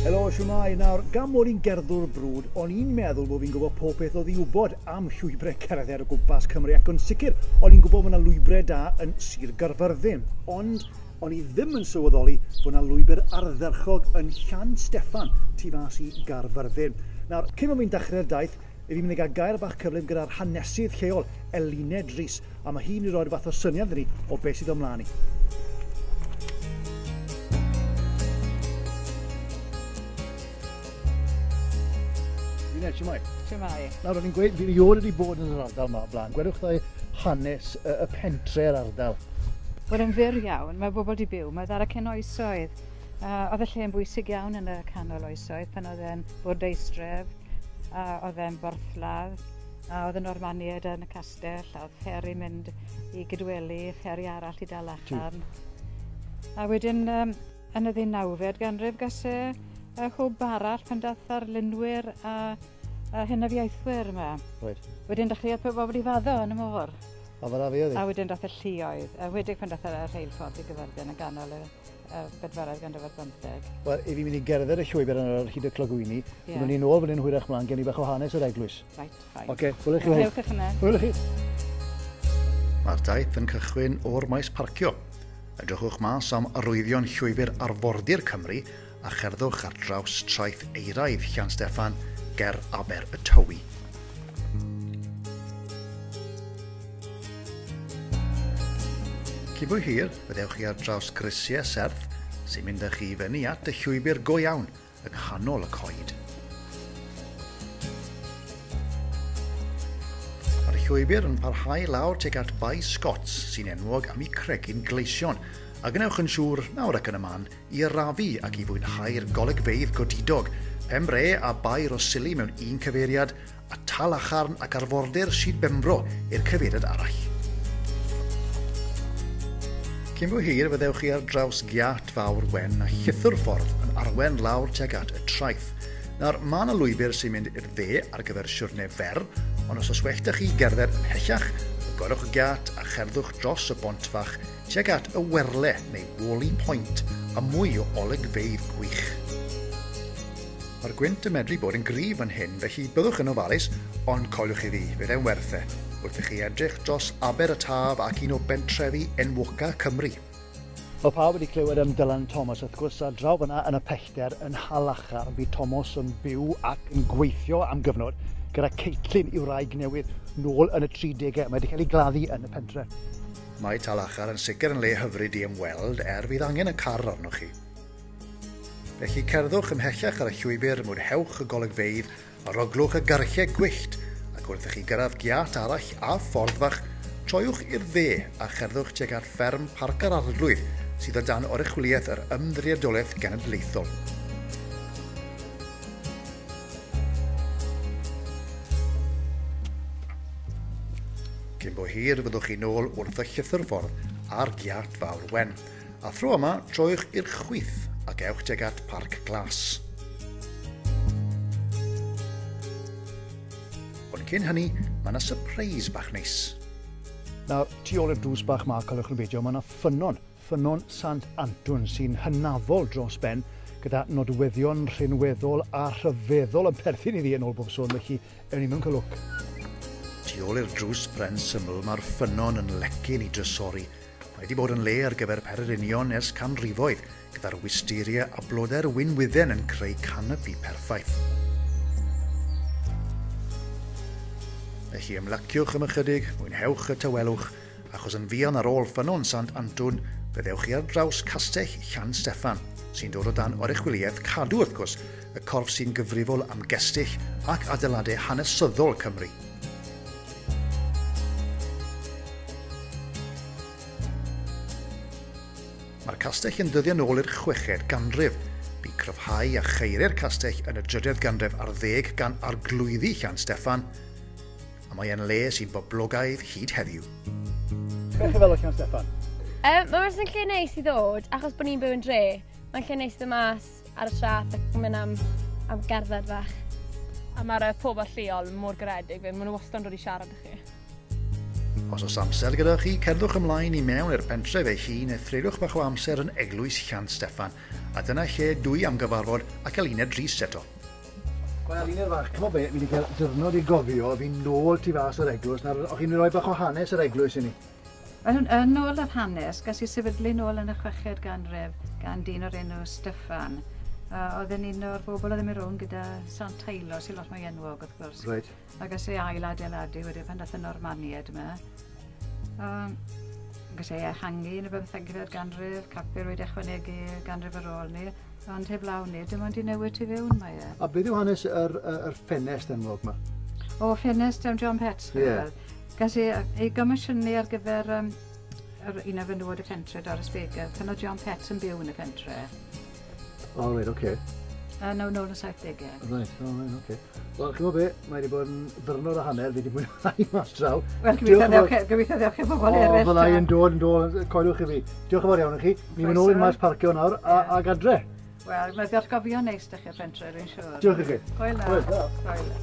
Helo, shwmae. Nawr, gan mod i'n gerddwr brwd, o'n i'n meddwl bod fi'n gwybod pob peth oedd i wybod am llwybrau cerdded o gwmpas Cymru, ac yn sicr, o'n i'n gwybod bod yna lwybrau da yn Sir Gaerfyrddin, ond o'n i ddim yn sylweddoli bod yna lwybr ardderchog yn Llansteffan, tu fas i Gaerfyrddin. Nawr, cyn bod fi'n dechrau'r daith, i fi'n mynd i gael gair bach cyflym gyda'r hanesydd lleol, Eluned Rees, a mae hi'n mynd i roi rhyw fath o syniad i ni o beth sydd o'n mlaen i. Eluned, shwmae? Shwmae. Nawr, o'n i'n gweud, fi erioed wedi bod yn yr ardal yma o'r blaen. Gwedwch wrtha i hanes y, y pentre'r ardal. Wel, yn fyr iawn, mae bobl wedi byw, mae ar y cyn oesoedd. Oedd y lle yn bwysig iawn yn y canol oesoedd pan oedd e'n bwrdeistref, a oedd e'n borthladd, a oedd y Normaniaid yn y castell, a oedd fferi mynd i Gydweli, fferi arall i Dalacharn. A wedyn, yn y ddeunawfed ganrif, gas e hwb arall pan dath arlunwyr a hynafiaethwyr yma. Reit. Wedyn dechreuodd pobl i faddo yn y môr. A fan'na fuodd hi? A wedyn dath y lluoedd, a wedyn pan dath y rheilffordd i Gyfyrddin yn ganol y bedwaredd ganrif ar bymtheg. Wel, i fi'n mynd i gerdded y llwybr yna ar hyd y clogwyni. Ie. Byddwn ni'n ôl fan hyn hwyrach mlaen, gen i bach o hanes yr eglwys. Reit, fine. Oce, hwyl i chi. Hwyl i chi. Hwyl i chi. Mae'r daith yn cychwyn o'r maes parcio. Edrychwch mas am arwyddion llwybr arfordir Cymru a cherddwch ar draws traeth eiraidd Llansteffan ger Aber y Tywi. Cyn bo hir, fyddewch chi ar draws grisiau serth sy'n mynd â chi i fyny at y llwybr go iawn yng nghanol y coed. Mae'r llwybr yn parhau lawr tuag at Bae Scots sy'n enwog am eu cregyn gleision, a gwnewch yn siŵr, nawr ac yn y man, i arafu ac i fwynhau'r golygfeydd godidog, Pen-bre a Bae Rhosili mewn un cyfeiriad, a Talacharn ac arfordir Sir Benfro i'r cyfeiriad arall. Cyn bo hir, fyddewch chi ar draws giât fawr wen a llethr ffordd yn arwain lawr tuag at y traeth. Nawr, mae yna lwybr sy'n mynd i'r dde ar gyfer siwrne fer, ond os oes well 'da chi gerdded ymhellach, agorwch y giât a cherddwch dros y bont fach tuag at y Werle neu Wally Point a mwy o olygfeydd gwych. Mae'r gwynt yn medru bod yn gryf fan hyn, felly byddwch yn ofalus, ond coeliwch i fi, fydd e'n werth e, wrth i chi edrych dros Aber y Taf ac un o bentrefi enwoca Cymru. Mae pawb wedi clywed am Dylan Thomas, wrth gwrs, a draw fyna yn y pellter yn Nhalacharn, bu Thomas yn byw ac yn gweithio am gyfnod gyda Caitlin i'w wraig newydd nôl yn y 30au. Mae wedi cael ei gladdu yn y pentre. Mae Talacharn yn sicr yn le hyfryd i ymweld, er fydd angen y car arnoch chi. Felly cerddwch ymhellach ar y llwybr, mwynhewch y golygfeydd, aroglwch y garchiau gwyllt, ac wrth i chi gyrraedd giât arall a ffordd fach, troiwch i'r dde a cherddwch tuag at fferm Parc yr Arglwydd sydd o dan oruchwyliaeth yr Ymddiriedolaeth Genedlaethol. Cyn bo hir fyddwch chi nôl wrth y llythrffordd a'r giât fawr wen. A thro yma, troiwch i'r chwith ac ewch tuag at Parc Glas. Ond cyn hynny, mae yna sypreis bach neis. Nawr, tu ôl i'r drws bach ma, coeliwch yn beidio, mae yna ffynnon, ffynnon Sant Antwn sy'n hynafol dros ben, gyda nodweddion rhinweddol a rhyfeddol yn perthyn iddi yn ôl bob sôn, felly ewn ni mewn cael lwc. Tu ôl i'r drws pren syml, mae'r ffynnon yn lecyn i drysori. Mae wedi bod yn le ar gyfer pererinion ers canrifoedd, gyda'r wisteria a blodau'r winwydden yn creu canopi perffaith. Felly ymlaciwch am ychydig, mwynhewch y tawelwch, achos yn fuan ar ôl ffynnon Sant Antwn, fe ddewch chi ar draws castell Llansteffan, sy'n dod o dan oruchwyliaeth Cadw, wrth gwrs, y corff sy'n gyfrifol am gestyll ac adeiladau hanesyddol Cymru. Mae'r castell yn dyddio nôl i'r chweched ganrif. Bu cryfhau a chaeau'r castell yn y drydedd ganrif ar ddeg gan arglwyddi Llansteffan, a mae e'n le sy'n boblogaidd hyd heddiw. Beth chi fel o Llansteffan? Mae wastad yn lle neis i ddod, achos bod ni'n byw yn dre. Mae'n lle neis i ddod mas ar y traeth ac mynd am, am gerdded fach. A mae'r pobl lleol mor garedig, maen nhw wastad yn dod i siarad â chi. Os oes amser gyda chi, cerddwch ymlaen i mewn i'r pentref eich hun a threuliwch bach o amser yn Eglwys Llansteffan, a dyna lle dwi am gyfarfod ac Eluned Rhys eto. Wel, Eluned fach, ch'mo' be, fi wedi cael diwrnod i gofio, fi nôl tu fas o'r eglwys, nawr, o'ch chi'n rhoi bach o hanes yr eglwys i ni? Wel, yn ôl yr hanes, gas i sefydlu nôl yn y chweched ganrif gan dyn o'r enw Steffan. Oedd yn un o'r bobl oedd yn mynd rownd gyda Sant Teilo, sy'n lot mwy enwog wrth gwrs. Reit. A gas ei ail adeiladu wedyn pan dath y Normaniaid yma. Gas ei ehangu yn y bymthegfed ganrif, capel wedi ychwanegu ganrif ar ôl ni, ond heblaw ni, dim ond i newid tu fewn mae e. A beth yw hanes yr ffenest enwog yma? O, ffenest am John Petts. Ie. Gas ei gomisiynu ar gyfer yr un o fenywod y pentre, Doris Baker, pan oedd John Petts yn byw yn y pentre. O, reit, oce. A nôl yn y 70au. Reit, o, reit, oce. Wel, chi'n gwybod be, mae wedi bod yn ddyrnod a hanner, fi wedi mwynhau mas draw. Wel, gobeithio ddewch chi bobl eraill. O, fydda i yn dod, yn dod, coelwch i fi. Diolch yn fawr iawn i chi. Ni'n mynd nôl i'r maes parcio nawr ag adre. Wel, mae atgofion neis 'da chi'r pentre, rwy'n siŵr. Diolch i chi. Hwyl nawr. Hwyl.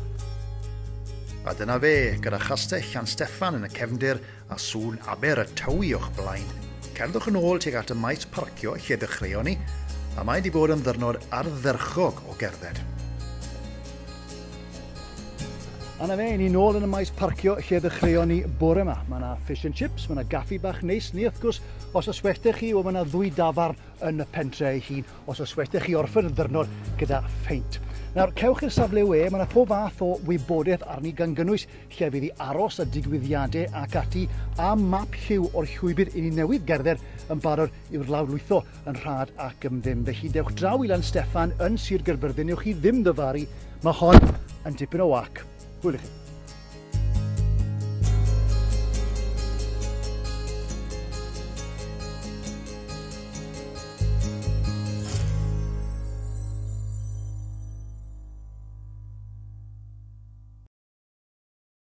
A dyna fe, gyda chastell Llansteffan yn y cefndir a sŵn aber y Tywi o'ch blaen. Cerddwch yn ôl tuag at y maes parcio lle ddechreuon ni, a mae wedi bod yn ddyrnod ardderchog o gerdded. A na fe, ni nôl yn y maes parcio lle ddechreuon ni bore yma. Mae yna fish and chips, mae yna gaffi bach neis, ni wrth gwrs, os oes well chi, wel, mae yna ddwy dafarn yn y pentre ei hun, os oes well chi orffen y ddyrnod gyda pheint. Nawr, cewch i'r safle we, mae yna pob fath o wybodaeth arni gan gynnwys llefydd i aros a digwyddiadau ac ati, a map lliw o'r llwybr i ni newydd gerdded yn barod i'w lawrlwytho yn rhad ac am ddim. Felly dewch draw i Lansteffan yn Sir Gaerfyrddin, newch chi ddim ddyfaru, mae hon yn dipyn o wac. Hwyl i chi.